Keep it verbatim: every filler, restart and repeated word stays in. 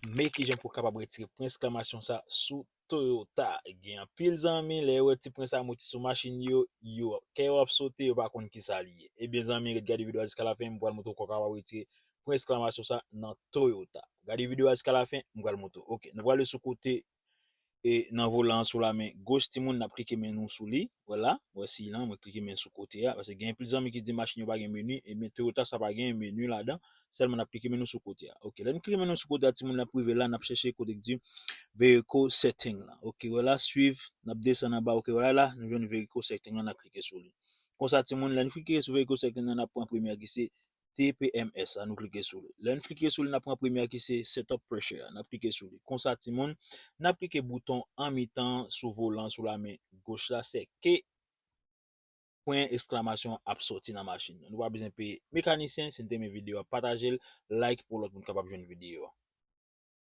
Men kijan pou kapab retire pwen eksklamasyon sa sou Toyota. Gen anpil zanmi, lè yo wè ti pwen sa mouti sou machin yo, yo kè yo ap sote, yo pa konn ki sa li ye. Ebyen zanmi, ret gade videyo a jiska lafen, m pral montre w kòman w kapab retire pwen eksklamasyon sa nan Toyota. Gade videyo a jiska lafen, m pral montre w. Ok, nou prale sou kote e nan volan an sou la men goch timoun, n ap klike men nou sou li. Vwala, wè si lan, mwen klike men sou kote a, paske gen anpil zanmi ki di machin yo pa gen meni, ebyen Toyota sa pa gen meni ladan, sèlman n ap klike men nou sou kote a. Ok, lè n klike men nou sou kote a, timoun, n ap rive la, n ap chèche kote k di vehicle setting la. Ok, wè la, swiv, n ap desann anba, ok, wè la, nou jwenn vehicle setting la, n ap klike sou li. Konsa timoun, lè n klike sou vehicle setting la, n ap pran premye a ki se T P M S la, nou klike sou li. Lè n klike sou li, n ap pran premye a ki se setup pressure a, n ap klike sou li. Konsa timoun, n ap klike bouton an mitan sou volan sou la men goch la, se ke pwen eksklamasyon ap soti nan machin nan. Nou pa bezwen peye mekanisyen, si n te renmen videyo a, pataje l, like pou lòt moun kapab jwenn videyo a.